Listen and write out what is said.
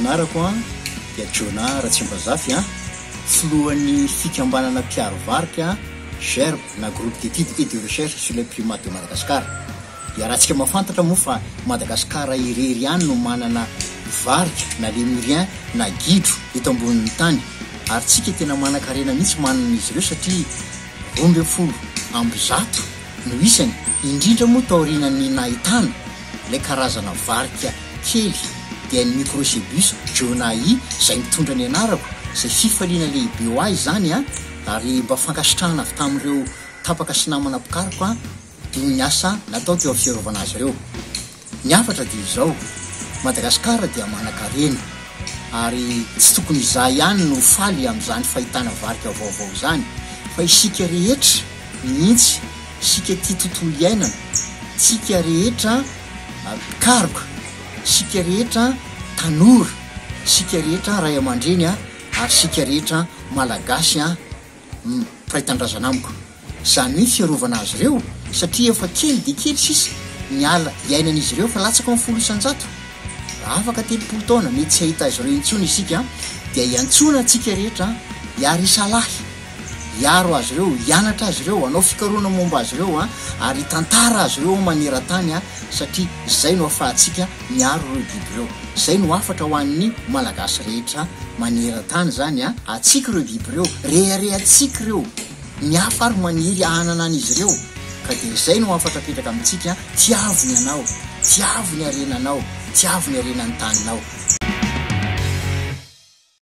anarako an, dia Jonah Ratsimbazafy an, filohan'ny fikambanana mpiaro varika, GERB na Groupe d'Etudes et de Recherche sur les Primates de Madagascar. Iarahantsika mahafantatra moa fa Madagascar irery ihany no manana varika na lémurien na gidro eto ambonin'ny tany ary tsika tena manankarena mihitsy manana izy ireo satria 112 no isany, indrindra moa taorianan'ny nahitana ilay karazana varika kely dia ny Microcebus jonahi izay mitondra ny anarako, izay fifaliana lehibe ho ahy izany an, ary mba fankasitrahana avy tamin'ireo tapaka sy namana mpikaroka noho ny asa natao teo amin'ny fiarovana azy ireo. Ny hafatra dia izao, Madagasikara dia manan-karena ary tsy tokony izaho ihany no faly amin'izany fahitana varika vaovao izany fa isika rehetra mihitsy, isika tia tontolo iainana, tsika rehetra mpikaroka, isika rehetra tanora, isika rehetra ray aman-dreny ary isika rehetra Malagasy mpiray tanindrazana amiko. Izany hoe fiarovana azy ireo satria efa kely dia kely sisa ny ala iainan'izy ireo fa latsaka amin'ny 10%. Raha afaka 30 taona mety tsy hahita azy ireo intsony isika dia iantsoana antsika rehetra hiara-hisalahy, hiaro azy ireo, hianatra azy ireo, hanao fikarohana momba azy ireo ary hitantara azy ireo maneran-tany satria izay no ahafahantsika miaro ireo biby ireo. Izay no hafatra ho an'ny Malagasy rehetra maneran-tany izany a! Antsika ireo biby ireo, reharehantsika ireo, ny hafa ary maniry hanana an'izy ireo, ka dia izay no hafatra apetraka amintsika, tiavo ny anao, tiavo ny harenanao, tiavo ny harenan'ny taninao.